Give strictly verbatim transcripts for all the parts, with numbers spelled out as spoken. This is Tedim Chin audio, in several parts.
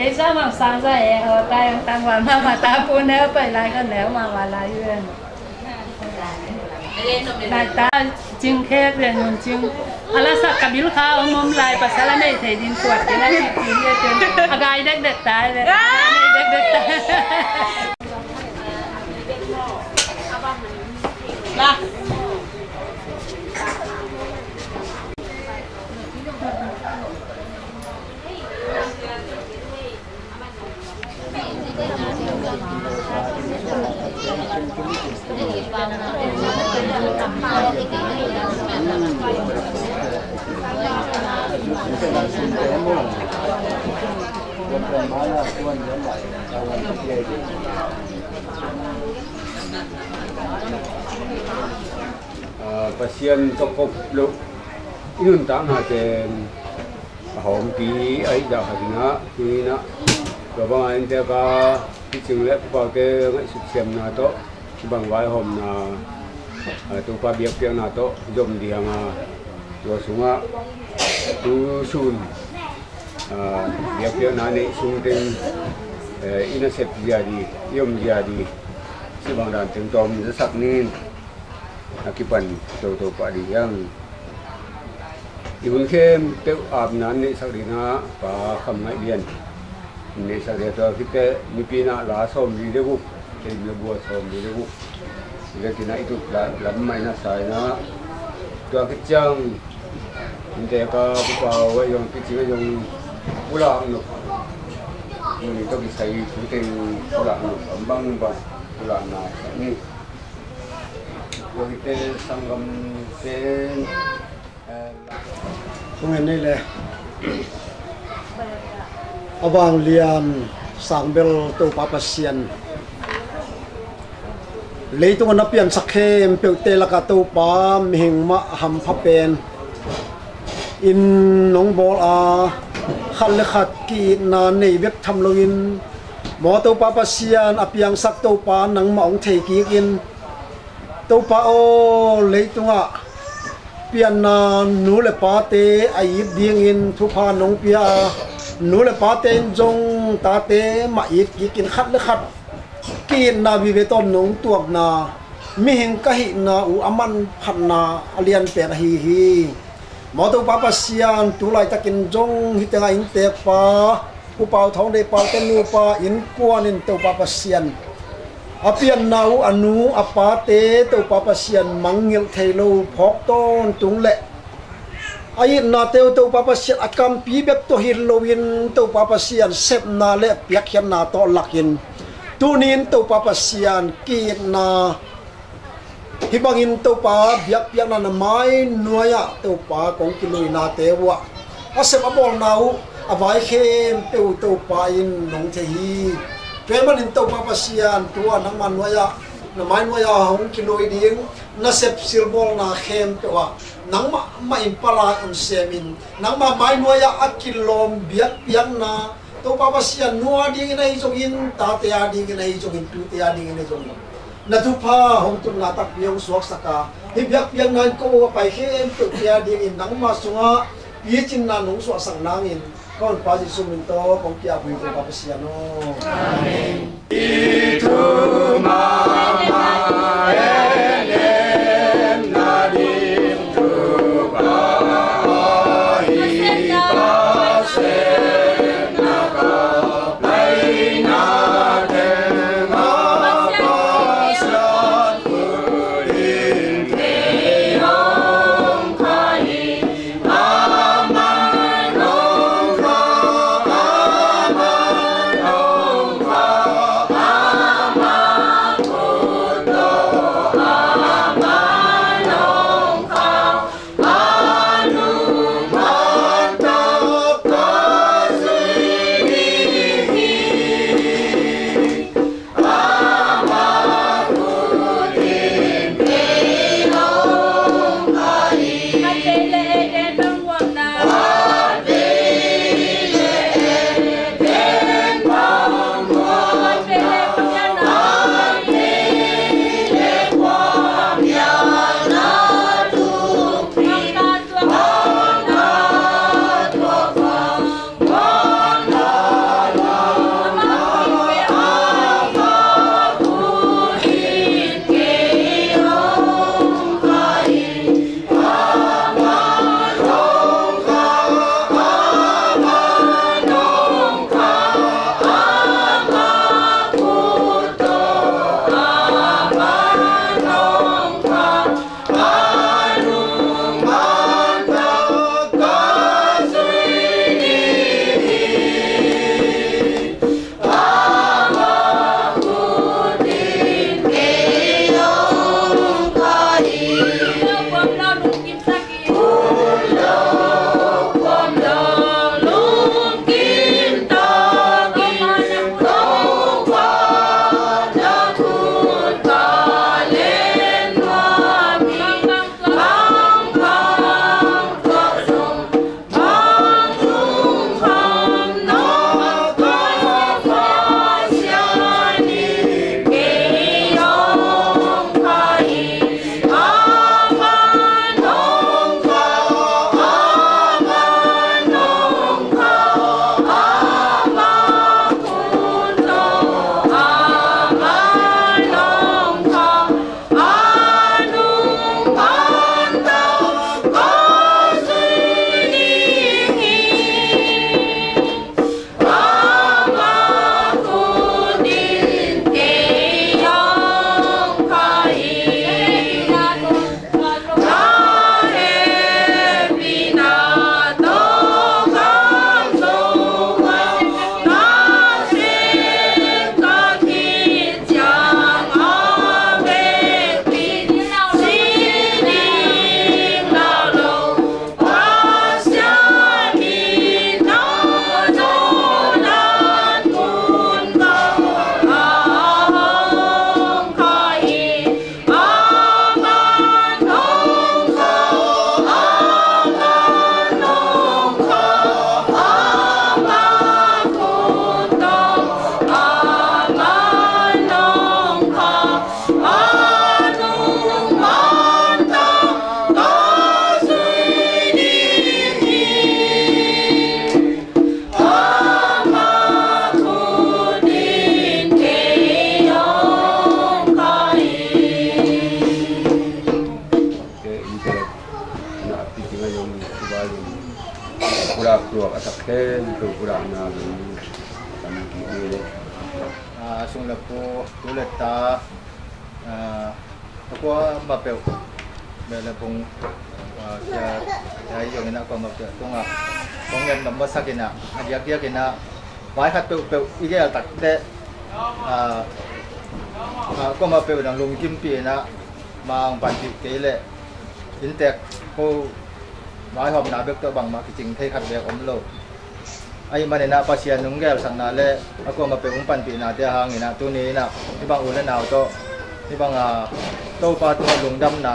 Ei sa mang sang sa e ho ta yang tang wa ma ma ta pu ne pai lai ka ne ma wa lai yuen. Nai ta cing khek le nun cing. Ala sa ka bil kha om om lai pasal a nei thei din tuat ding a ci ci ye ten. A gai dek dek tai le. A nei dek dek tai. Ah, Pasian tawh kop loh i nuntakna pen a hawmpi a hih dah khat in ah, tuni in ah tua bangah inntek a picing le upaute ngaihsut siamna tawh, bang vaihawmna, ah, Topa biakpiakna tawh zom ding a, tua sungah tu sun, ah, biakpiakna neih sung teng, eh, i nasep zia ding, i om zia ding, si bang dan teng tawm zasak ning. A kipan toto pah ding hiam? I hun khempeuh apna an neihsak dingin ah Pa Kham Ngaih Lian an neihsak ding a, tua khit teh nipi in ah la sawmli le guk, kei le gua sawmli le guk. Tua khit in ah i tup la lam mah in ah sa in ah, tua khit ciang inntek a Pu Pau ahi zong, Pi Cing ahi zong pulak nop, tuni tawh kisai thu teng pulak nop, a bangbang pulakna sak ni. Tua hi te sanggam ten, eh, la- Tung en nei le. A vanglian sangbel Topa Pasian, leitung a na piansak khempeuhte lakah Topa mihing mah hampha pen in nong bawl a, khat le khat ki-itna nei bek tham loin, maw Topa Pasian, a piangsak Topa nangmah hong thei kikin, Topa aw, leitungah pianna nu le pate a it dingin thupha nong pia a, nu le pate in zong tate mah it kikin, khat le khat ki-itna vive tawm nong tuakna, mihing ka hihna uh a manphatna a lianpen ahi hi. Maw Topa Pasian, tu laitakin zong hih tengah inntek pa Pu Pau Thawng Deih Pau te nupa innkuan in Topa Pasian, a pianna uh a nu a pate Topa Pasian mangngilh thei lo phawk tawntung le a itnate uh Topa Pasian a kampi bek tawh hi loin Topa Pasian sepna le piakkhiatna tawh lakin, tuni-in Topa Pasian ki-itna, hih bangin Topa biakpiakna na mai nuai-ah Topa kong kiluinate uh ah a sep a bawlna uh a vai khempeuh Topa in nong thei hi. Tua ahih manin Topa Pasian, tu-a nangma nuai-ah, na mai nuai-ah hong kilui ding na sep silbawlna khempeuh ah nangmah mah in palai hong semin, nangma mai nuai-ah a kilawm biakpiakna Topa Pasian, nu a dingin ahi zongin, tate a dingin ahi zongin, tute a dingin ahi zongin, na thupha hong tunna takpi hong suaksak a, hih biakpiakna in ko a pai khempeuhte a dingin nangma sungah picinna nong suahsak nangin, ka Honpa Jesuh min tawh kong ki-ap uh hi, Topa Pasian aw. Amen. En tu pura na lu kan ki ni le. Ah, sung le pu, tu le ta, ah, a kuamah peuh, beh le phung, ah, sia, sia i zong in a kuamah peuh tungah kong ngen nop masak in a, a diakdiak in a, vai khat peuhpeuh i gel takteh, ah, ah, kuamah peuh in a lungkimpih in a, ma hong panpih kei leh inntek ko vaihawmna bek tawh bangmah kicing thei khat beek om lo. Ahih manin a Pasian hong gelsakna le a kuamah peuh hong panpihnate hangin a tuni in a hih bang u le nau tawh hih bang a Topa tungah lungdamna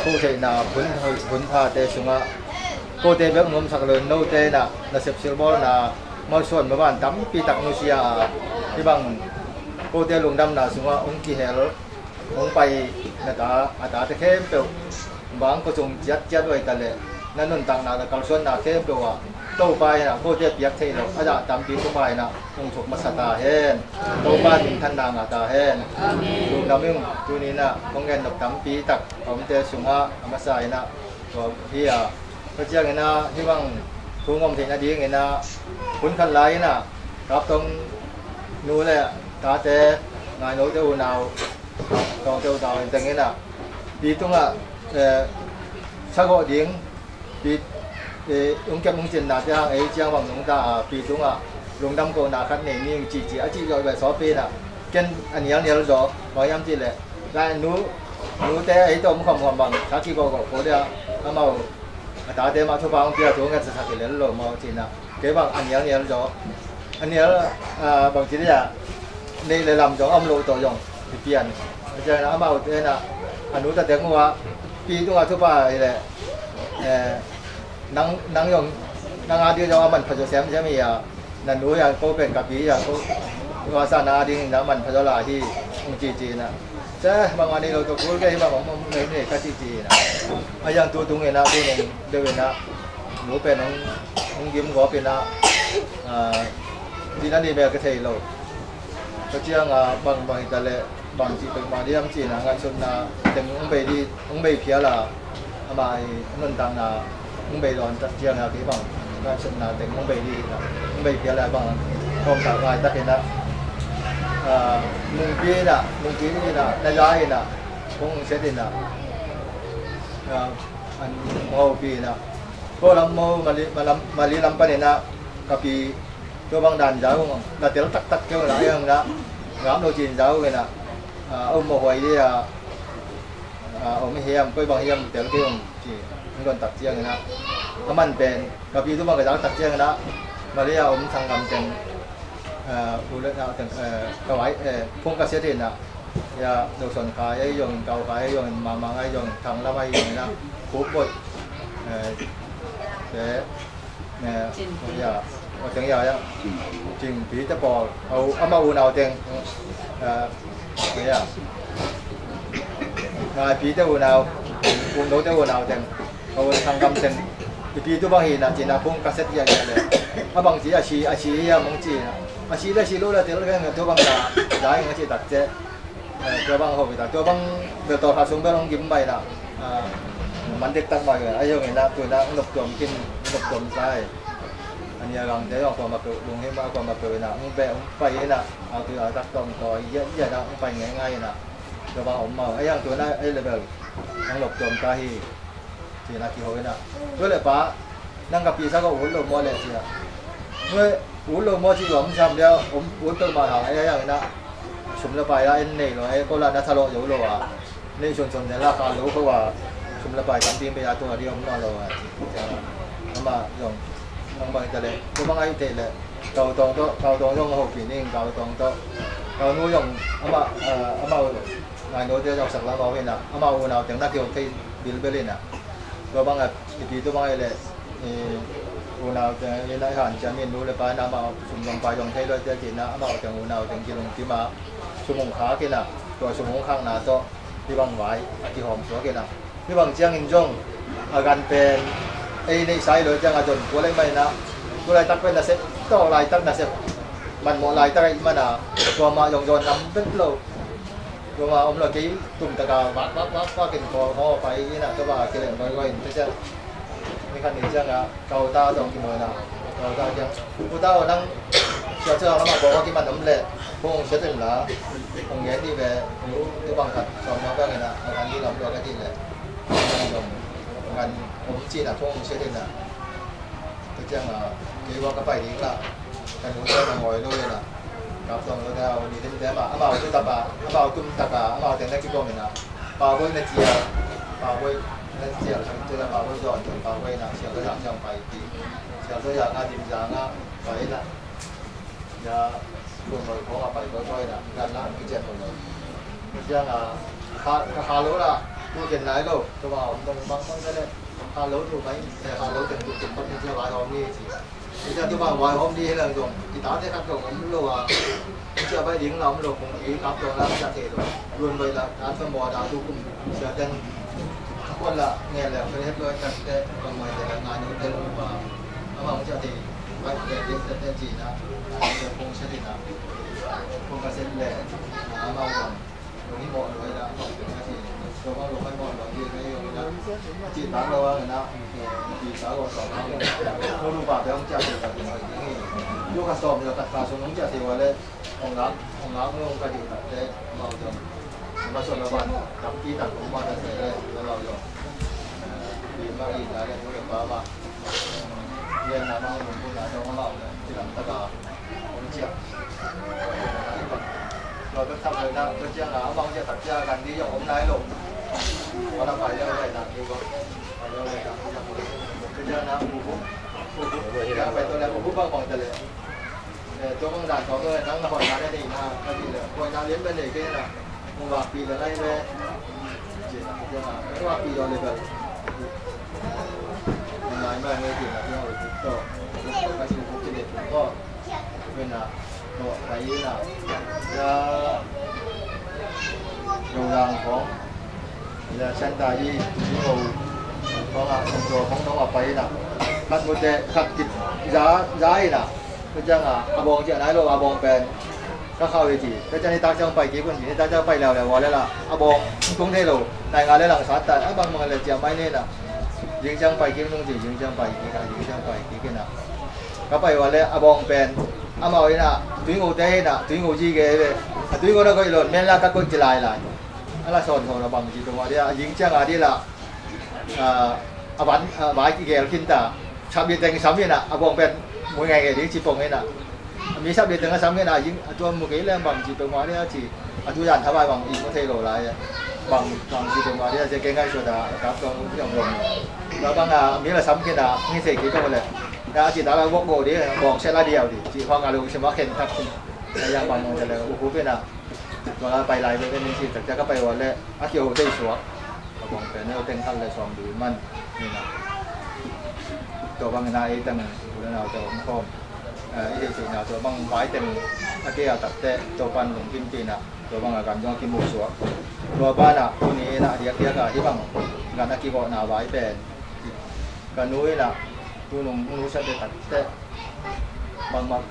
ko theihna hun, hun thate sungah kote bek hong omsak lo in note in a nasep silbawlna malsuan maban tampi tak nusia a hih bang kote lungdamna sungah hong kihel hong pai na ta, a tate khempeuh bang ko sung ciatciat uh ai ta leh na nuntakna le kalsuanna khempeuh ah Topa in a kote piak theih loh a dah tampi Topa in a hong thuk masa ta hen. Topa minthanna ngah ta hen. Lungdam ing. Tuni in a hong ngen nop tampi tak a omte sungah a masa in a tua hi a, tua ciangin a hih bang thu ngom theih nadingin a hun khat lai in a Kaptong nu le tate, Ngainote unau, Tawngte unau in teng in a pi tungah, eh, sagawh ding pi, eh, hong kem hong cinnate hang ei ciang bang nungta a pi tungah lungdam kohna khat nei ning cihcih a cih zawh beh sawpi in a ken a nialnial zaw bang hiam cih leh lai nu, nute ei tawh om khamkham bang sa kigawhgawh ko dia amau a tate mah thupha hong pia thu ngetsasak hi lel lo maw ci in a kei bang a nialnial zaw a nial, ah, bang ci dia neih le lam zong a om loh tawh zong hi pian. Ciangin a amaute in a a nu ta teng uh a pi tungah thupha hi leh, eh, nang, nang zong nang a ding zong a manpha zaw semsem hi a na nu a ko pen ka pi a ko tua sa na a ding na manpha zaw lai hi hong cici in a. Ceh bangmah nei lo tawh kul kei hi bang om om nei nei ka cici in a. A yang tu tung in a tu nung deuh in a nu pen hong, hong gim gawp in a, ah, din a ni bel ka thei lo. Ka ciang a bang bang hi ta leh bang cih peuhmah diam ci in a ngaihsutna teng hong bei dih, hong bei phial a amah i nuntakna hong bei dawn tak ciang a kei bang ngaihsutna teng hong bei dih in a hong bei phial a bang kawmtak laitak in a, ah, nungpi in a, nungpi in a na za in a hong set in a, ah, an hong hopih in a ko lam maw Mali, Malam, Mali lam pan in a ka pi tua bang dan zau hong la tel taktak keu la hong la ngam lo cin zau hong in a, ah, a um mawh huai dih a, ah, om hiam koi bang hiam tel kei hong ci hong don tak ciangin a a man pen ka pi tua bang ka zau tak ciangin a Mali a om sanggam teng, ah, u le nau teng, eh, ka vai, eh, phung ka set in a ya Zoson Khai ahi zongin, Kau Khai ahi zongin, Mamang ahi zongin, Thanglam ahi zongin a Khupboih, eh, te, eh, Cingpi. Ya, o teng ya ya Cingpi te pawl, au, amau unau teng, eh, ya Ngaipi te unau, Kumno te unau teng, au, Thangkam teng, i pi tu bang hi na cin a phung ka set ya ya le a bang ci a si, a si ya mong ci na a si le si lo le tel keng tu bang na dai nga ci tak ce. Eh, tua bang hopi ta, tua bang bel tawlkhat sung bel hong gim bai na, ah, man dektak bai a, a hiong ina tu ina hong noptuam kin, hong noptuam sai. A nia gangte hong kuamah peuh lunghimah a kuamah peuh ina hong beh hong pai ina a tu a tak tawng tawi ia ia ina hong pai ngeingai ina tua bang om mah a hiang tu ina a hi le bel hong noptuam ta hi. Ci-in a kiho in a, tua leh pa, nang ka pi sa ka ut lo maw leh ci a. Nuai, ut lo maw ci lawm sam dia, om ut peuhmah hang ei a hiang in a, sum le pai la en nei lo, ei ko la na thalawh zo lo a, neih sunsun zen la kha lo ko a, sum le pai tampi mei a tung a di om nawn lo a, ci a. Amah zong nang bang hi ta leh, tua bang a hi teh leh, Kau Tawng tawh, Kau Tawng zong a hopih ning, Kau Tawng tawh, Kau Nu zong amah, amah Ngainote zong sak lam a uh hi na, amah unau teng na kihong thei bilbel hi na. Tua bang a i pi tua bang a i leh, i unau teng i na i hanciam in nu le pa in amah sum zong pai zong thei lo te ci na, amah teng unau teng kilungkim a, sum hong khak hi na, tua sum hong khakna tawh hih bang vai a kihawm suak hi na. Hih bang ciangin zong a gan pen ei neihsa hi lo ciang a zon kua leh mah hi na, tu laitak pen nasep tawh laitak nasep manmawh laitak ahih man a, tua mah zong zawn nam vet lo. Tua mah om lo kei tum taka vak vak vak vak in kawl haw pai ina tua mah a kilem goi goi in tua ciang ni khat ni ciang a kau ta zong kimawl na Pu Tau, nang sia sia lamah bawl a kiman om leh kong sia den la, kong gen dih ve. Tua bang khat sawm na bang in a, a kan dih lam lua ka dih leh, a kan om cih na kong sia den la. Tua ciang a, kei ua ka pai ding la, ka nu sia na ngoi lo in a, kap tuang lo dau ni den te ma, amau tu tapa, amau tum taka, amau ten na kikong in a, pa hoi na cia, pa hoi na cia, pa hoi zon, pa hoi na sia lo dau ciang pai. Sial Zia Nga Dim Zia Nga pai na. Ya, Luang Loi khong a pai koi koi na. Gan la mi cian Luang Loi. Zia Nga, ka, ka kha lo la. Tu ken nai lo. Tu ma om dong mang mang te le. Kha lo tu mai. Kha lo ten tu ken pan ni zia vai om ni ci. Zia tu ma vai om ni la dong. Kita te khat dong om lo a. Zia vai ding la om lo kong i kap dong la zia te lo. Luang Loi la. Kan sa mo da tu kum. Zia ten. Kuan la nge le, kuan het loi tak te, kuan mai te la ngai nu te lu ba. Ama ong cia te, bai te te te te ci na, ai te kong sia te na. Kong ka sen le, ama ong. Lo hi mo loi la, kong te na ci. Lo ma lo mai mo loi hi me yo na. Ci ta lo wa na, ci ta lo so na. Lo lu ba te ong cia te ka te mai te hi. Yo ka so mi lo tak ka so ong cia te wa le. Ong ngak, ong ngak nung ka ding tak te, mau zong. Sama suan laban, tampi tak ong ma ta se le, la lau zong. Bi ma i ta le, ong le pa ma. Yen na ma ong ong na zong mau le, ci lam ta ka, ong cia. Lo ka tak le na, ka cia na, ong ong cia tak cia kan di zong ong nai lo. Ong na pai le le na, di ba. Pai le le na, ka cia na, bu bu. Bu bu. Ya, pai to le, bu bu bang bang ta le. Eh, tua bang dan tawh nang na hoihna le neihna ka ti le hoihna lian bel nei kei na. Hong vakpih le ngai le. Ci na ka tia na hong vakpih lo le bel. Ngai ma ngai ti na tia hong vakpih tawh. Ka ci hong vakpih le tawh. Tua na tawh pai na. Ya. Lo lang khong. Ya, Santa i i ho. Khong a, khong tua khong nong a pai na. Khat mute khat kit za za i na. Tua ciang a, a bawng ciah nai lo, a bawng pen ka khau hi ci. Tua ciang nitak ciang pai kik un ci, nitak ciang pai leuleu ua le la, a bawng tung thei lo, nai nga le lang sat ta, a bang bang le ciah mai ni na. Zing ciang pai kik nung ci, zing ciang pai kik a, zing ciang pai kik in a. Ka pai ua le a bawng pen amau in a, tuingo te in a, tuingo ci ke ve. A tuingo na koih lo, men la ka koih ci lai lai. A la sawn sawn a bang ci tung ua dia, a zing ciang a di la. A, a van, a vai kigel khin ta. Sap dih teng sam in a, a bawng pen mu ngei ngei ding ci pong in a. A mi sap dih teng a sam in a, zing, a tua mu kei leng bang ci pong ma dia ci. A tu zan tha vai bang i mu thei lo lai a. Bang, bang ci pong ma dia ci kei ngai suat a, a kap tuang ziong ziong. Tua bang a, mi la sam khin a, ngi thei kei pong le. Ya ci ta la wok go dih, bawng se la diau dih. Ci huang a lu ci ma khen tak ci. Ya bang mong te le, u hu pin a. Tua la pai lai ve ve ning ci, tak ciang ka pai ua le, a kio thei suak. Ka bawng pen neu teng khat le sawm dui man ni na. Tua bang na ei teng u le nau te om khawm. Eh, i thei thei na tua bang vai teng a kei a tak te tua pan lungkim pi na. Tua bang a kan zong a kimu suak. Tua ban a tu ni na diak diak a hi bang kan a kigawh na vai pen. Ka nu in a tu nung nu sa te tak te. Bangmah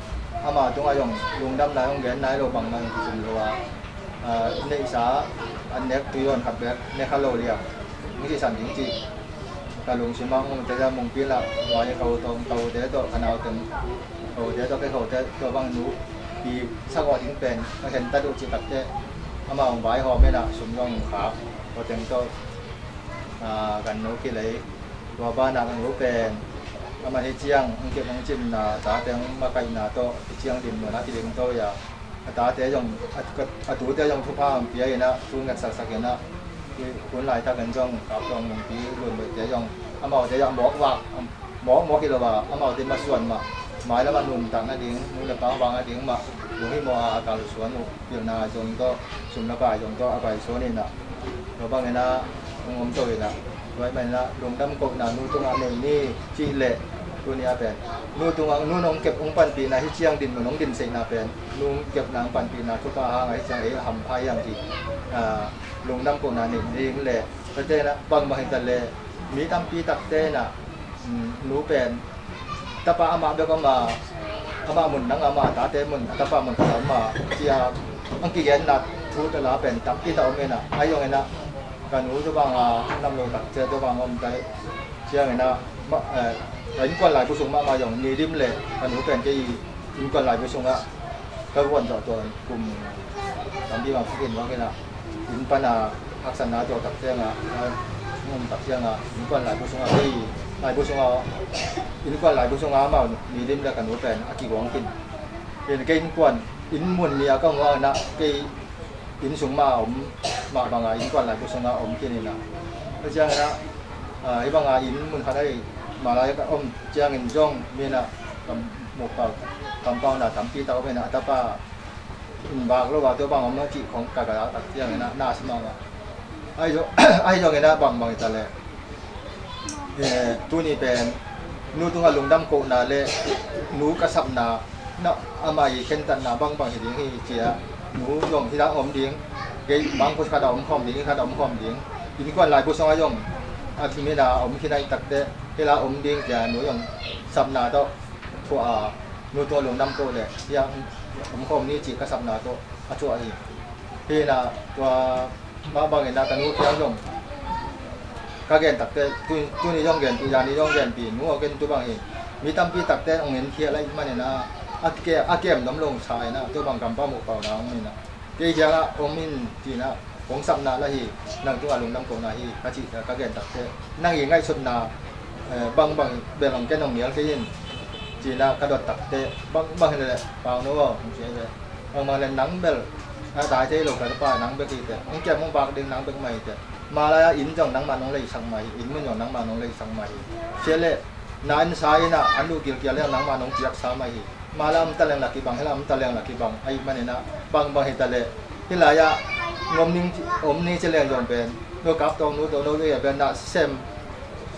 ama tungah zong lungdam nai hong gen nai lo, bangmah zong kizum lo a, a, neihsa an nek tui dawn khat bek ne kha lo liang hong cihsan ding cih ka lungsim ah hong te mungpi lah, mai ka u tawh, ka ute tawh, ka naute, ka ute tawh, kei ka ute tawh bang nu pi sagawh ding pen ka khen ta duh cih takte ama hong vaihawm in ah sum zong khak, kua teng tawh, a, kan nu kilei. Tua banah ka nu pen amah hi ciang hong kep hong cimna, tate hong makaihna tawh hi ciang dinmun a kiding to ia, a tate zong, a, a tute zong thupha hong pia inah, thu ngetsak sak inah, hun laitak in zong kaptawng hong pi lunbeitte zong amaute zong mawk vak, mawk mawk hi lo a, amaute masuan mah, mailam a nuntak nading, nu le pa vak nading mah, lung hi mawh a, a kalsuan uh pilna zong tawh, sum le pai zong tawh a kaisuan inah, tua bangin ah hong om to inah, tua ahih manin ah lungdam kohna nu tungah nei ni cih leh, tuni a pen nu tungah, nu nong kep hong panpihna hi ciang dinmun hong dinseihna pen, nu kepna hong panpihna thupha hangah hi ciang ei a hampha hiam cih, ah, lungdam kohna nei ding leh, tate na bangbang hi ta leh, mi tampi takte na, um, nu pen tapa amah bek om a, amah mun dang amah, tate mun, tapa mun khat om a, cia ang kigenna thu tala pen tampi ta om inah, ahi zongin ah ka nu tua bang a nam lo tak cia tua bang om tai ciangin ah, ma, eh, Ka innkuan laibu sung mahmah zong Nidim le ka nu pen kei innkuan laibu sungah ka vuan zawh tua kum tampi bang phukin vak inah inn pana haksatna tua tak ciangah a um tak ciangah innkuan laibu sungah kei laibu sungah innkuan laibu sungah amau Nidim le ka nu pen a kiguang khin. Kei innkuan inn mun ni a ka hong vak inah kei inn sung mah a om mah banga innkuan laibu sungah a om khin inah. Tua ciang inah hih banga inn mun khat ahi mah lai a ka om ciangin zong mi inah kam mukpau kampauna tampi tak om inah a tapa in vak lo a tua bang om a cih khong ka galak tak ciang inah na si mahmah. Ahi zong inah bangbang hi ta leh tuni pen nu tungah lungdam kohna le nu ka sapna na amah i khentatna bangbang hi ding hi cia nu zong hi dah om ding. Kei bang khuat khat a om khawm ding, khat a om khawm ding. Innkuan laibu sungah zong a thim hi dah a om khin ahi takteh hi dah a om ding cia nu zong sapna tawh thuah a nu tungah lungdam koh le hi a om khawm ni cih ka sapna tawh a thuah hi. Hi inah tua mah bangin ah ka nu kiang zong ka gen takte tuni zong genpih zani zong genpih nu aw ken tu bang hi. Mi tampi takte hong en khial ahih manin ah a kem nom lo sa inah tua bang kampau mukpauna hong inah kei kiangah hong min cinah hong sapna la hi. Nang tungah lungdam kohna hi ka cih ka gen takte nang i ngaihsutna bangbang bel hong ken hong nial kei in cinah ka dot takte bangbang hi le pau no aw hong ci hi ve. Bangmah le nang bel a dai thei lo ka pa nang bek hi teh hong kiam hong bak ding nang bek mah hi teh. Malai a inn zong nangmah nong leisak mah hi. Inn mun zong nangmah nong leisak mah hi. Sia le na inn sa inah an duh kilkial le nangmah nong piaksa mah hi. Malai a om ta leng la kibang hi la om ta leng la kibang ahih maninah bangbang hi ta le hi lai ah ngom ning om ni ci leng zong pen no kap tawng nu tawng no dei a pen na sem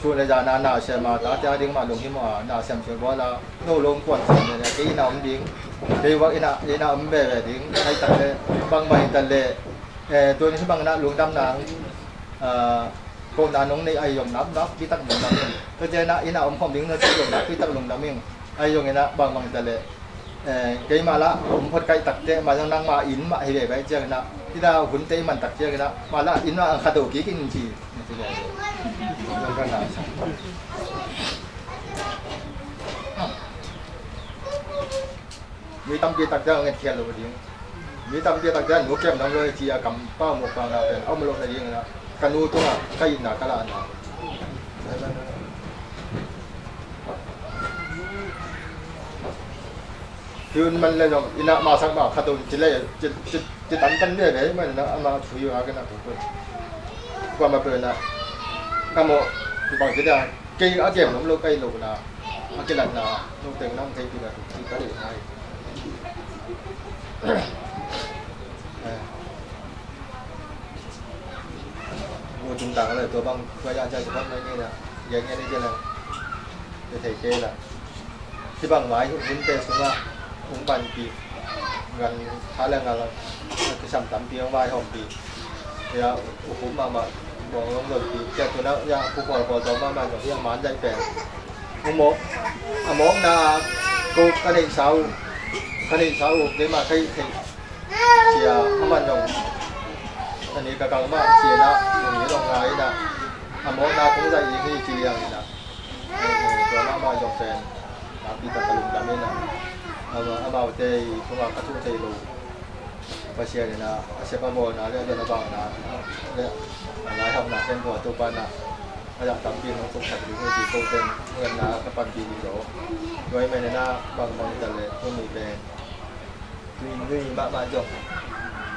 sun le zana na sem a tate a ding mah lunghimawh a na sem sun bawl a no lom kuan sem le kei ina om ding kei vak ina ina om veve ding ahi tak le bangbang hi ta le tuni hi bang ina lungdam nang kohna nong nei ahi zong nap nap pitak lungdam ing. Tua ciang ina ina om khawm ding no ci zong nap pitak lungdam ing. Ahi zong ina bangbang hi ta le keimah lah om phot kaih takte mah zong nangmah inn mah hi veve ciang ina ina hunte i man tak ciang ina mah lah inn mah ang kha do kik in ci. Mi tampi takte a ngetkhiat lo ding. Mi tampi takte a nu kem dam lo ci a kampau mukpauna pen a om lo na ding ina ka nu tungah ka itna ka lahna. Hi un man le zong ina masak ma khat un ci le ci tantan veve man ina ama thui a kena tu. Kuama pena kamo bang ci dia. Kei a kem nom lo ka hi lo na a kilatna nuteng nang thei pina tuk ci ka hi ngai. Mu tung tang le tua bang tua ya jai tua bang mai ni na ya nge ni jai la. Te thei kei la. Hi bang mai hunte sungah hong panpih ngan tha le ngal a kisam tampi hong vaihawmpih. Hiah ukhum mahmah bawng hong donpih cia tunah hiah khu khualkhual tawh mahmah zong hiah man zaih pen hong mawk a mawkna ko ka neihsa uh ka neihsa uh keimah ka hih theih cia a man zong a ni ka kal mah cianah hong hi zong ngai inah a mawkna kong zaih ding hi ci liang inah. Tua mahmah zong pen nakpi tak ka lungdam inah amaute i tungah ka thuh thei lo Pasian inah a sep a bawlna le a don a bakna le a laihauhna ken tua Topa inah a dah tampi nong tungsak ding hi ci kote ngenna ka panpih ding lo. Tua i men inah bangbang ta le tuni pen Tui nui mahmah zong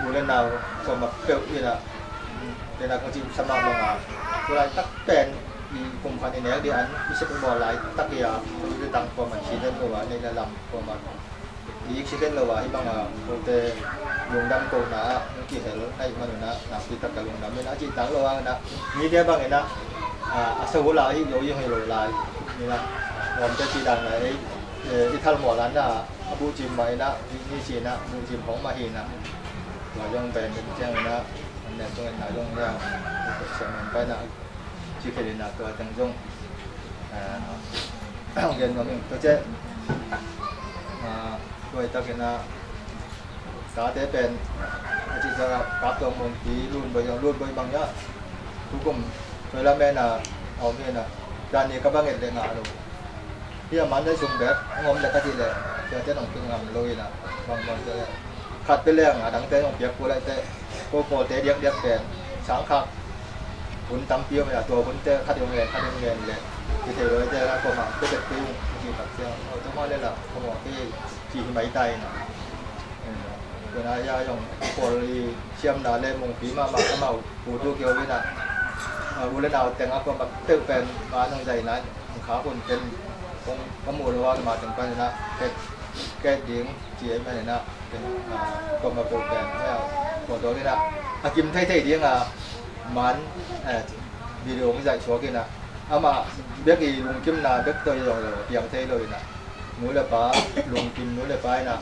u le nau kuamah peuh inah tena kong cih sa mah banga tu laitak pen i kum khat i nek dih an i sep i bawl laitak hi a i tang kuamah ci den lo a neih le lam kuamah i iksi den lo a hi banga kote lungdam kohna ah hong kihel ahih man unah nakpi tak ka lungdam inah a cih tak lo a inah media bang inah a sahula ahi lo i hong hi lo lai inah nuamte cih dan lai ei i thalmual an a a buhcim mah inah ni ci inah buhcim hong mah hi inah tua zong pen den ciang inah an nen tung inah zong inah siaman pa inah ci khen inah tua teng zong gen nuam ing tua ciah tua i tak inah tate pen a cih ciangah kap tuang mun pi lun boi zong lun boi bang inah tukum toilamen a a om hi inah dan ni ka bang et le ngah lo Hih a man le sum bek hong om le ka cih leh, siate nong pil ngam lo in ah, bangbang te le khat pia leng a dangte nong piak kul lai teh, ko Kawlte diakdiak pen sang khak hun tampi om in ah, tua hunte khat hong ngen khat hong ngen leh kithei lo te la, kuamah pia tek pei ung, a cih tak ciang, aw, tua mah le lah kuamah pia hi, ci hi mai ta in ah. Tua na hia zong Kawl i siamna le mungpi mahmah amau pu tu kio in ah, u le nau teng a kuamah peuh pen ma nong zaina in, ang kha hun pen kong ka muh lo a, ma teng pan in ah ket, ket ding ci ei man in ah, ken, ah, kuamah peuh pen hia, kuamah tawh in ah a kim thei thei ding a man, eh, video hong zaih suak in ah, amah bek i lungkimna bek tawh i zong lo piang thei lo in ah, nu le pa lungkim, nu le pa in ah,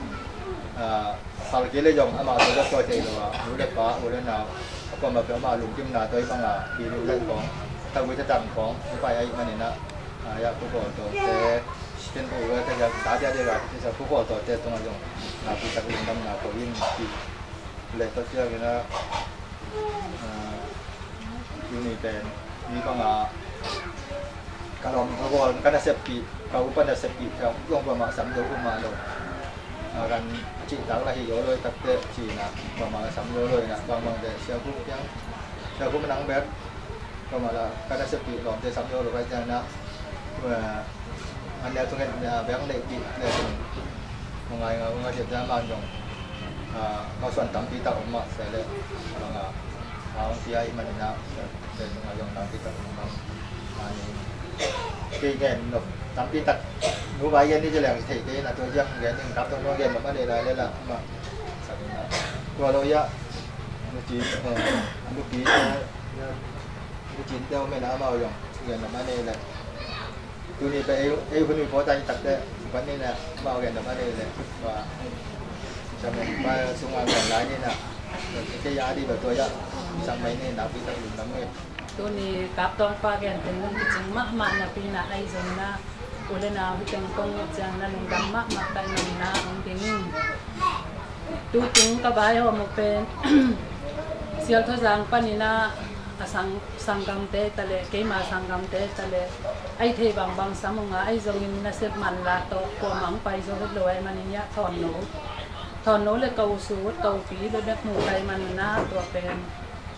ah, phal kei le zong amah tawh zat tawi thei lo a, nu le pa, u le nau, a kuamah peuh amah lungkimna tawh i bang a, i lunglet khawng, tha vui tha tang khawng i pai ahih man in ah, ah, ya, Pu Kawl Tawngte, Sten Pu Kawl Tawngte, Pu Kawl Tawngte tungah zong nakpi tak lungdamna ko in, ci leh, tua ciangin ah, ah, tuni pen, mi bang a, ka lawm ka gual, ka naseppih, ka upa naseppih, ka zong kuamah sam zo uh mah lo. A, kan cihtak lah hi zo lo i tak teh, ci in ah, kuamah lah sam zo lo in ah, bangbang teh, Sia Khup kiang, Sia Khup nang bek, kuamah lah ka naseppih lawmte sam zo lo ka hih ciangin ah, a, an neu thungen, a, bek neihpih le thungen. Hong ngai ngau, hong ngai ciat ciang man zong, a, hong suan tampi tak om mah se leh, bang a, a, hong pia ahih man in ah, se, se, hong ngai zong tampi tak om mah. A, ni, kei gen nop tampi tak, nu vai gen ni ci leng thei kei in ah, tua ciang gen ning, kap tawh nuam gen nop a nei lai le lah, mah. Tua lo ia, nu ci, eh, nu pi, eh, nu ci, teu men a, amau zong gen nop a nei le. Tuni pen ei, ei hun i pawt a i tak teh, sung pan ni na, amau gen nop a nei le. Tua, sa men pa sung a ngen lai ni na. Kei a di ba tua ia, sang mai ni na, pi tak lum lam nge. Tuni Kap Tawng pa gen teng lung kicing mahmah napi na, ahi zong na, u le nau hi teng kong uh ciang na lungdam mahmah ka hi na, hong ding in. Tu tung ka vaihawm uh pen, Sialthaw Zang panin ah, a sang, sanggamte ta leh, keima sanggamte ta leh, a hih theih bangbang sam ung a, ahi zongin nasep manlah tawh kuamah hong pai zo het lo ahih manin, ia, Thawn No, Thawn No le ka u Sut, ka upi bek bek mu ka hih manin ah, tua pen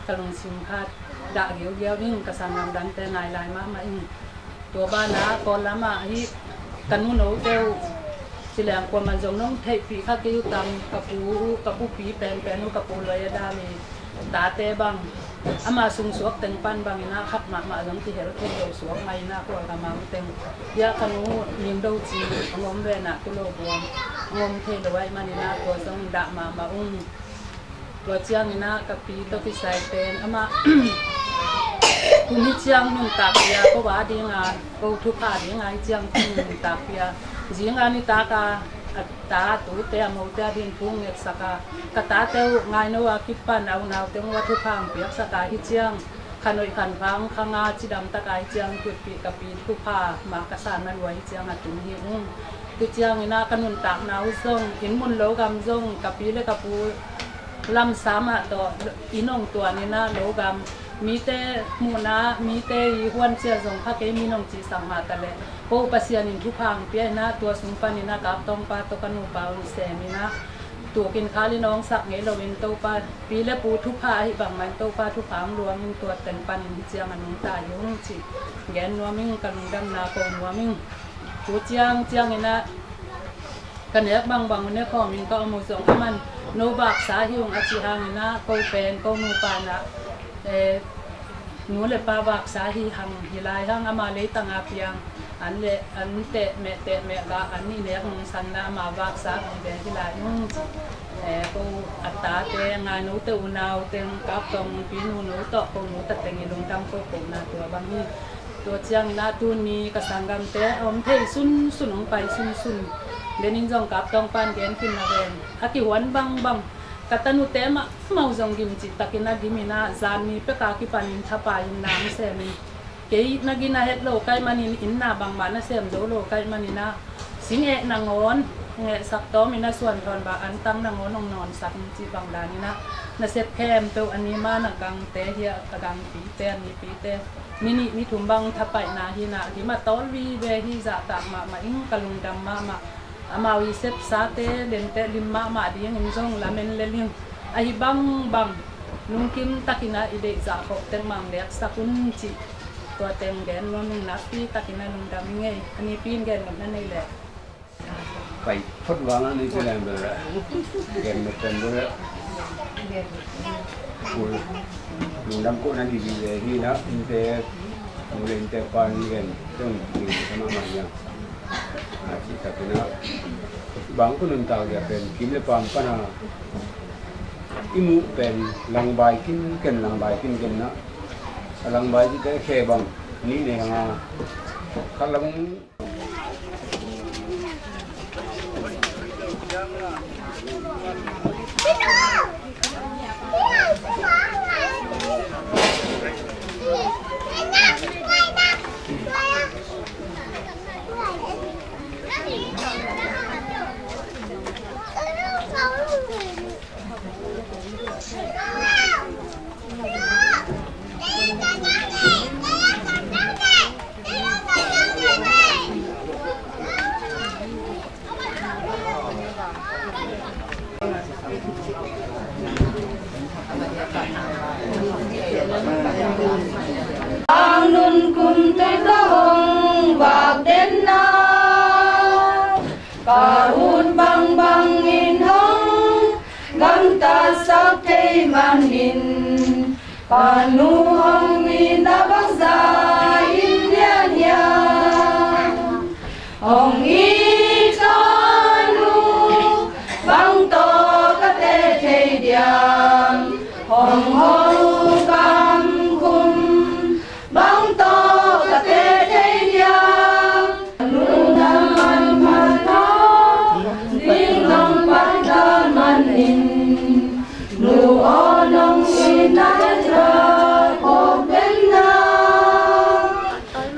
ka lungsim khat dah giaugiau ding, ka sanggam dangte ngai lai mahmah ing. Tua banah Kawl lamah hih ka nu note uh ci leng kuamah zong nong theihpih kha kei uh tam, ka pu, ka pupi penpen uh, ka pu Loi a dal i tate bang, amah sungsuak teng pan bangin ah khat mahmah zong kihel thei lo suak mai in ah, Kawlgam a om teng. Ia, ka nu Ning Do Ci hong om ve na, tu lo buang hong om thei lo ahih manin ah, tua zong dah mahmah ung. Tua ciangin ah ka pi tawh kisai pen amah kum hi ciang nuntak pia, ko va ding a, ko thupha ding a, hi ciang nuntak pia. Zing a nitak a, a ta, a tute, a mote a ding thu ngetsak a, ka tate uh ngaino a kipan a unaute uh a thupha hong piaksak a, hi ciang khan hoih khan vang, kha nga cidam tak a, hi ciang tutpih ka pi thupha mah ka san a lua, hi ciang a tung hi ung. Tu ciangin ah ka nuntakna uh zong, inn mun lo gam zong, ka pi le ka pu lamsam ah tawh inn hong tuan in ah, lo gam mite muhna, mite i huan ciat zong kha kei, mi nong cihsak mah ta leh, ko Pasian in thupha hong pia in ah, tua sung panin ah Kap Tawng pa tawh ka nupa hong sem in ah, tukin khalin hong sak ngei loin Topa, pi le pu thupha ahih bangmah in Topa thupha hong luang in, tua teng panin hi ciang a nungta hi ung cih gen nuam ing, ka lungdamna ko nuam ing. Tu ciang ciangin ah ka nek bangbang uh ne khawmin ka om uh zong, aman no vaksa hi ung a cih hangin ah, ko pen ko nupa in ah, eh, nu le pa vaksa hi hang, hi lai hang, ama leitang a piang an le an teh meh teh meh gah an i nek nungsanna ama vaksa vive hi lai ung. Eh, ko a tate, ngainote, unau teng, Kap Tawng pi nu no tawh ko nu ta teng i lungdam ko kohna tua bang hi. Tua ciangin ah tuni ka sanggamte a om thei sunsun, hong pai sunsun, denin zong Kap Tawng pan gen khin na ven, a kihuan bangbang, ka tanute mahmah uh zong gim cih takin a gim in ah, zan ni pek a kipanin thapai in na hong sem in, kei na gina het lo ka hih manin, inn na bangmah na sem zo lo ka hih manin ah, Cingeh nangawn ngehsak tawmin a suanthawn bang antang nangawn hong nawnsak in cih bang danin ah, na sep khempeuh a ni ma na gangte hi a, a gangpite a nipite ni nih ni thum bang thapaihna hi na, hi mah tawl vive hi. Zahtak mahmah ing, ka lungdam mahmah. Amau i sepsate dente lim mahmah dingin zong lamen leling. Ahi bangbang lungkim takin ah i deih zahkhop teng mang leksak un cih tua teng gen nuam ing. Nakpi takin ah lungdam ing ei. A nipi in gen nop na nei leh. Pai phot vang a ni ci leng bel gen nop pen bel kul lungdam kohna didi le hi na, innte mu le innte pan gen teng ding sa mahmah hiang. A, cihtakin ah bang ka nuntak dia pen kim le pam pana i muh pen langbai kinken, langbai kinken na. A langbai cihte khe bang nih nei hang a, khat lam Ang nun kum tui ka hong vak den na, ka ut bangbang in hong gamtatsak thei manin, ka nu hong itna bangzah in lian hiam? Hong it ka nu bang tawh ka teh thei diam? Hong ho kam khum bang tawh ka teh thei diam? Nunam man mata ding nong paita manin, nu aw nong itna ding ka phawk den na.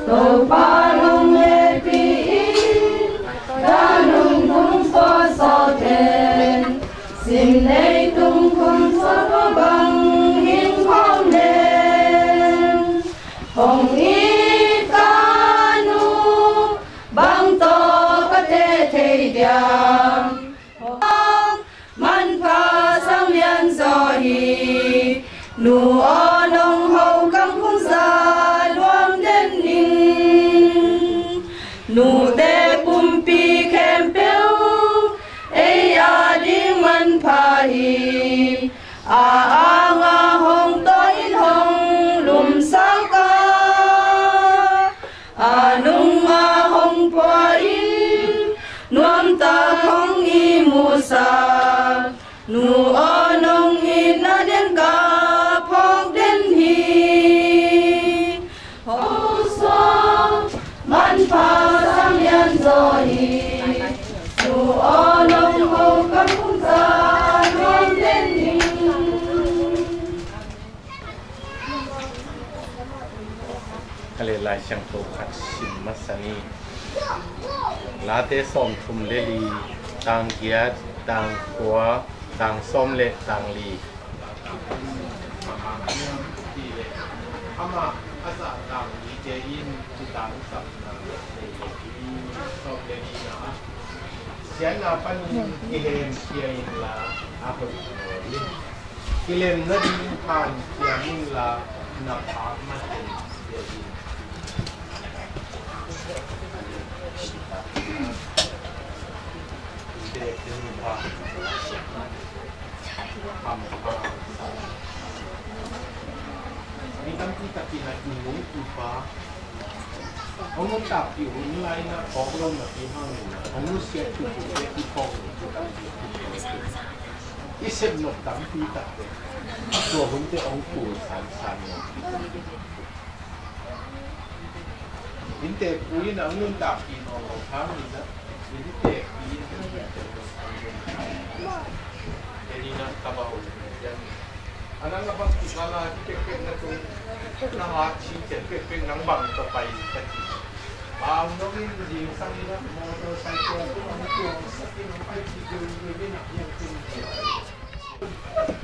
Topa nong hehpih in ka nung tung pua sawten, sim nei tung kum sawt bang hing khawm den. Hong it ka nu bang tawh ka teh thei diam? Hong manpha sang lian zaw hi. Nu aw nong ho kam khum za nuam den ning. Nute pumpi khempeuh ei a ding manpha hi. A anga hong tawi in hong lumsak a, a nunga hong pua in nuamtak hong ihmusak. Nu aw nong itna ding ka phawk den hi. Hong suak manpha sang lian zaw hi. Nu aw nong ho kam khum za nuam den hi. Ka le Lai Siangtho khat sim masa ni. Late sawmthum le li, tang giat, tang kua, tang sawm le tang li. Amah a zah tang lite in kitang sapna nei lo hi. Sawm le lina ah, siatna panin kilem khia inla a hoih nawn lo hi. Kilemna ding hanciam inla na phak mah teng sia in. Mi tampi takin a i nu i pa hong nuntakpih hun lai-in a phawk lo napi hangin a hong nusiat khit khit le i phawk lo khit khit i sep nop tampi takte tua hunte hong kul sansan lo. Innteekpu in a hong nuntakpih nawn lo hangin a, innteekpi in a hong nuntakpih nawn lo hangin a, a nang a bang kipana kipekpek na tung na hat cin cian pekpek nang bang ka pai ka ci. Ang nong in zingsang in ah motorcycle tung ang tuang sak in ang pai video in ah yang tung dia.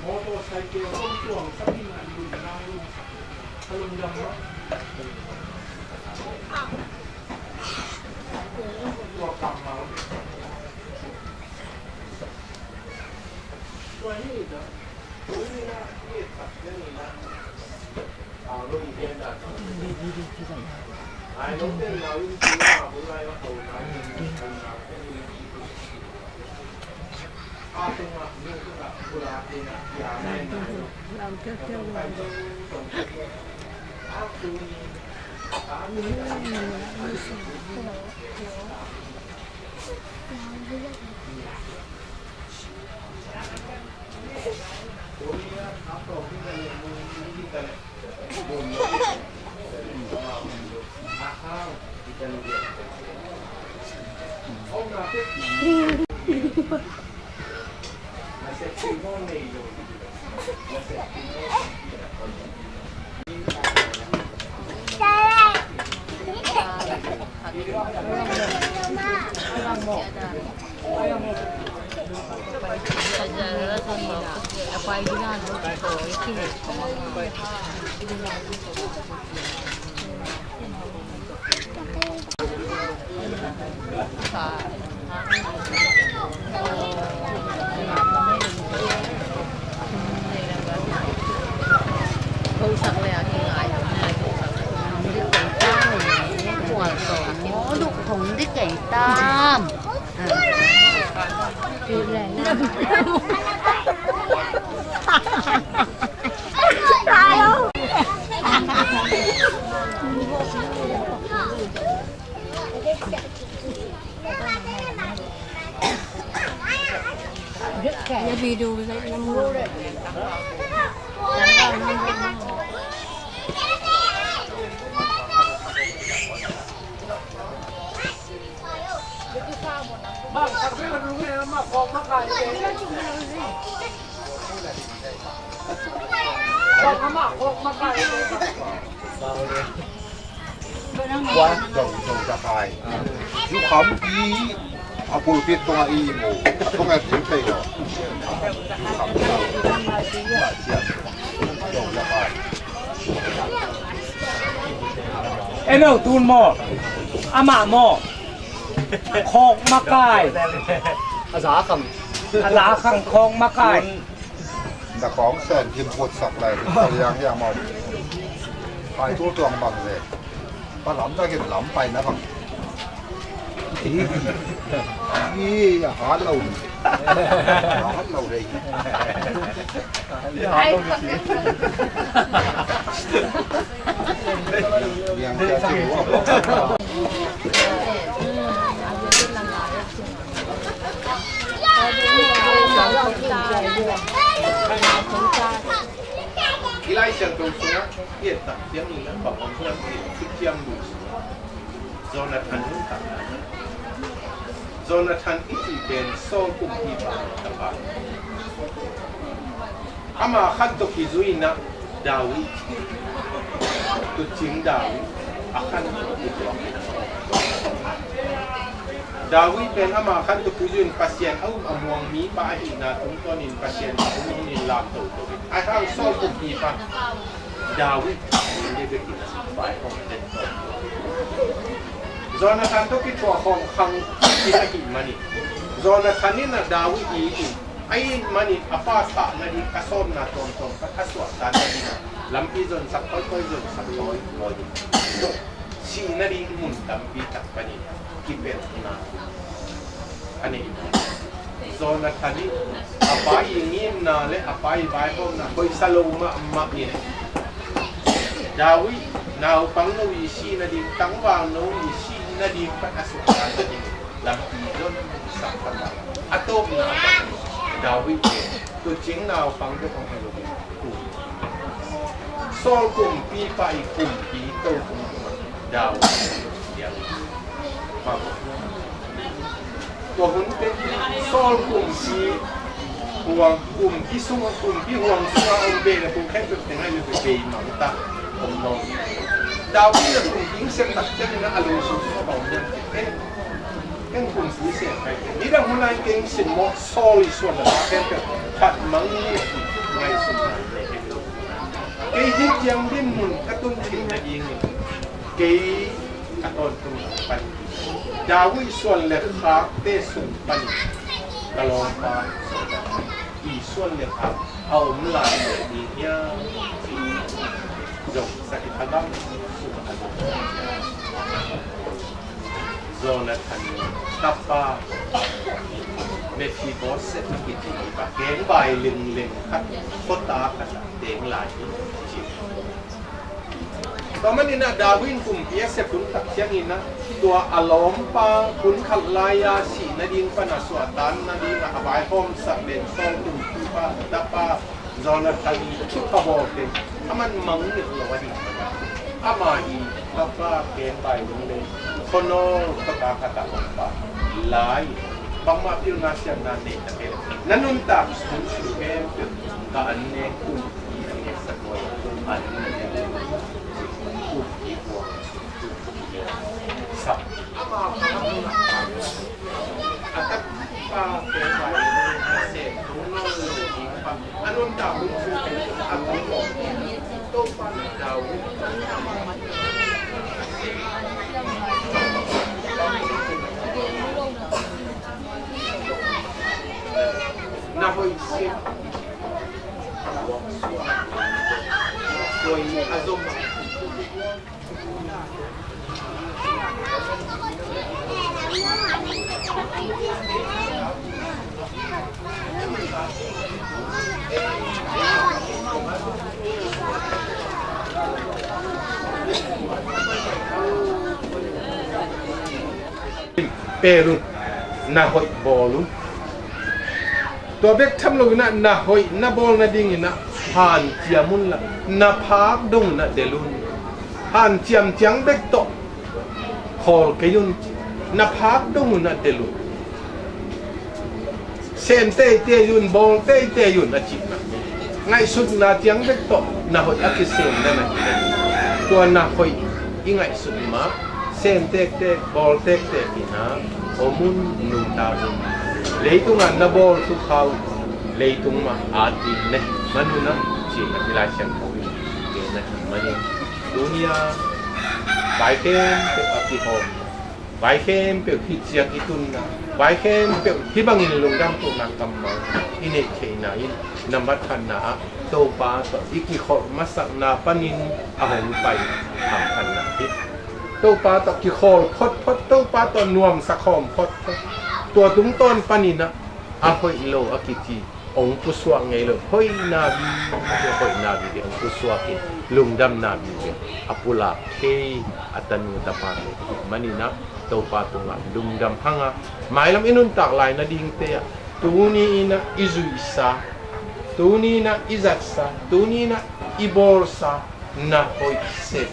Motorcycle tung tuang sak in ah lun nang lun sak. Ka lun dang ma. Tua kam ma. Tua hi da. Tua hi da. Hi da. Tua dong dong dakai. Yu kham pi a pulpit tungah i mu a tungah ding thei lo. Yu kham pi a cian dong dakai. Eno tun maw? Amah maw? Khawk makai. A za khang. A za khang khawk makai. Na kawng sen kim put sak lai. Liang hiam maw? Pai tu tuang bang le. Pa lam ta kin lam pai na bang. Ih, a hat lo. A hat lo dei. Liang sia si lo. I Lai Siangtho sungah i et tak ciangin a bang om hiam cih thuciam lui sungah Jonathan nuntakna. Jonathan i cih pen Saul kumpipa tapa. Ama khan tawh kizui-in ah David, tucing David a khan tawh kizui. David pen ama khan tawh kizui-in Pasian a um a muang mipa ahihna tungtawnin Pasian a um hunin lamto to in a hang Saul kumpipa David in ding bekin a vai hong den to. Jonathan tawh kithuah khawm khang in ahih manin Jonathan in a David it in a it manin a pa thah nading a sawmna tawmtawm khat a suahtak nading a lampi zonsak kawikawi, zonsak kawikawi in sih nading mun tampi tak panin kipelhna a nei. Jonathan in a pa i ngimna le a pa i vaihawmna hoihsa lo mahmah in David naupangno i sih nading, tangvalno i sih nading pan a suahtak nading lampi zonsak pan a tawpna a pan David in tucing naupang bek hong hi lo in Saul kumpipa i kumpi tokhom tungah David. Tua hun teh Saul kumpi huang, kumpi sung, kumpi huang sungah om bei le kung khempeuh tengah i beimang ta om nawn. David in a kumpi sep tak ciangin a lungsim sung a bang hiam cih leh, en, en kumpi sep pai. Nidang hun lai kei in sin maw, Saul i suan le kha khempeuh khat mang ni, ngaihsutna nei kei. Kei hih ciang dinmun ka tun theih nadingin kei ka tawntung pan David suan le khakte sung panin ka lawmpa Jonathan i suan le khak a om lai leh ding hiam? Zong sakhi thagam sung a zong Jonathan tapa Mephiboset a kici pa kengbai lingleng khat, khuata khat ah teng lai hi, ci. Tua manin ah David in kumpi a sep hun tak ciangin ah tua a lawmpa hun khat lai-a sih nading pan a suahtak nading a vaihawmsak den Saul kumpipa tapa Jonathan in thupha bawl teng a man mang ngilh lo a hi. Ama hi tapa kengbai lingleng, khuanawl khuata khat ah om pa lai, bangmah pilna siamna nei ta kei leh na nuntak hun sung khempeuh ka an nek, kumpi a neksak huai an nek, kumpi buang sap. A takpa kengbai a sem tung nawn lo ding pa a nuntak hun sung khempeuh a tung lo ding Topa na David na hoih sep. Hoih a zom. Pel un, na hoih bawl un. Tua bek tham loin ah na hoih na bawl nadingin ah hanciam unla, na phak dong un ah del un. Hanciam ciang bek tawh khawl kei un. Na phak dong un ah del un. Sem teitei un, bawl teitei un, a cihna. Ngaihsutna ciang bek tawh na hoih a kisem na na hi. Tua na hoih i ngaihsut mah sem tektek, bawl tektek in ah om un, nuntak un. Leitungah na bawl thupha uh leitung mah at ding na hih man un ah, ci-in ah i Lai Siangtho in gen ahih manin, tuni-a vai khempeuh a kihawm, vai khempeuh hih ciang i tunna, vai khempeuh hih bangin lungdam kohna kammal i neih theihna in, nambat khatna ah Topa tawh i kikholh masakna panin a hong pai hamkhatna hi. Topa tawh kikhawl photphot, Topa tawh nuamsa khawm photphot. Tua tungtawn panin ah a hoih lo a kici hong pusuak ngei lo, hoihna vive, hoihna vive hong pusuak in, lungdamna vive a pulak thei a tanu tapate ahih manin ah Topa tungah lungdam hang a, mailam i nuntak lai nadingte ah tuni in ah i zuihsa, tuni in ah i zatsa, tuni in ah i bawlsa na hoih sep,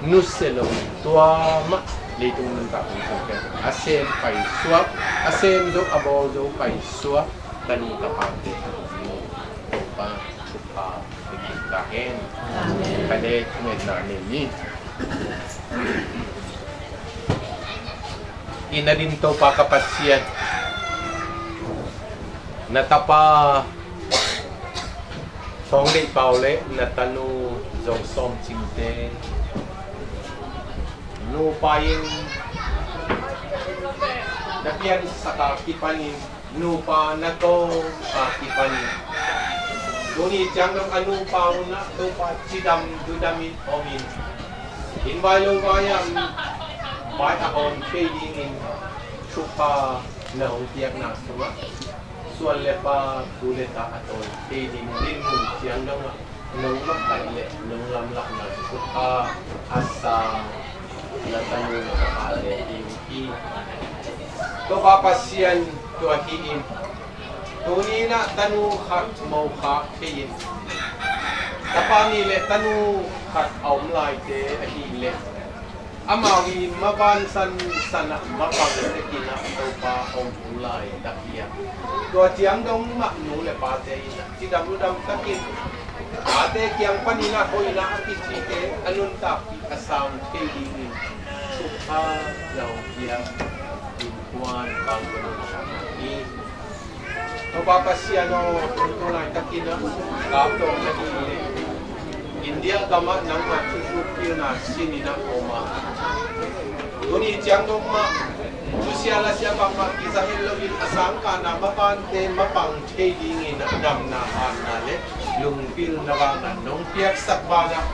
nusia lo, tua mah leitung nuntak hun sung khempeuh a sem paisuak, a sem zo, a bawl zo paisuak tanu tapate Topa thupha pia ta hen. Ka le thungetna nei ni. I na din Topa ka Pasian, na tapa Thawng Deih Pau le na tanu Zo Sawm Cingte nupa in na piansak a kipanin, nupa na ko a kipanin, tuni ciang dong a nupa un ah Topa cidam dudam in om in, inn vai lo vai ah vai a hawm thei dingin thupha na hong piakna sungah suan le pa, tu le ta a tawi thei ding dinmun ciang dongah nong makaih le nong lamlahna sungah a sa na tanu na tapa le ding hi. Topa Pasian, tua hi in, tuni in ah tanu khat mo khak thei in, tapa nih le tanu khat a om laite ahih leh, amau i mavansan sanah mapang tekin ah Topa hong hu laitak hi a, tua ciang dong mah nu le pate in ah cidam ludam takin Tate kiang panin ah hoihna a kicite a nuntakpih a sang thei dingin thupha na hong pia innkuan bangkua na hi. Topa Pasian aw, tungtung laitakin ah kaptawng na hi leh India gamah nangmah thuzuk pilna sinin ah om a, tuni ciang dong mah thusia lasia bangmah kiza het loin a sangkahna mapangte mapang thei dingin ah damna, hatna le lungpilna, vakna nong piaksak banah,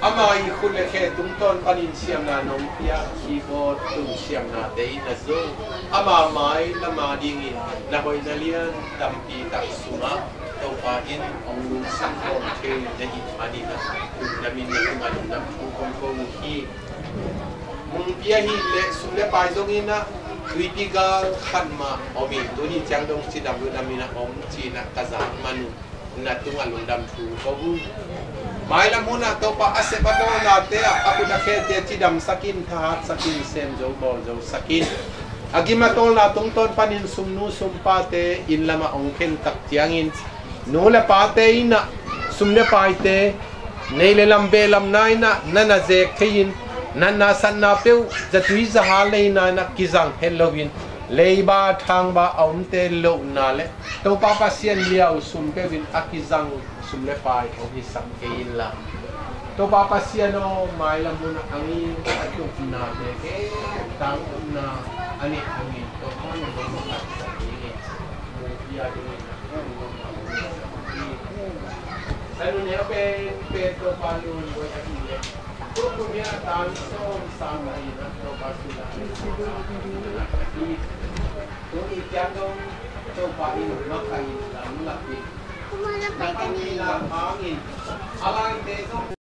ama ii khut le khe tungtawn panin siamna nong pia, keyboard tung siamnate in a zong ama mai lama dingin na hoihna lian tampi tak sungah Topa in hong lungsak khawm thei na hih manin ah, na min na tungah lungdam thu kong ko hi. Mungpi ahih leh sum le pai zongin ah tuipi gal khat mah om hi. Tuni ciang dong cidam lungdam in ah om ci-in ah ka zak man uh, na tungah lungdam thu ko uh. Mailam hun ah Topa a sep a tawlnate ah a khut a khete cidamsak in, thahatsak in, sem zo bawl zo sak in. A gim a tawlna tungtawn panin sumnu sumpate inn lamah hong khen tak ciangin nu le pate in ah sum le paite nei le lam, beh lam na in ah na na zek thei-in, natna satna peuh zatui zahal nei na in ah kizang het loin, leiba thangba a omte lohna le Topa Pasian liau sum peuh in a kizang sum le pai hong hisak kei inla, Topa Pasian aw, mailam hun ah a ngim a tupnate, tangtupna a neih hangin Topa na hong hisak dingin, mu pia dingin, Sanu neu pen pen Topa lungduai ahih leh, tukum hiah a tan sawm sang in ah Topa sila le sila ahi. Tuni ciang dong Topa in makaih in lamlak in, na tangkila hangin a laite zong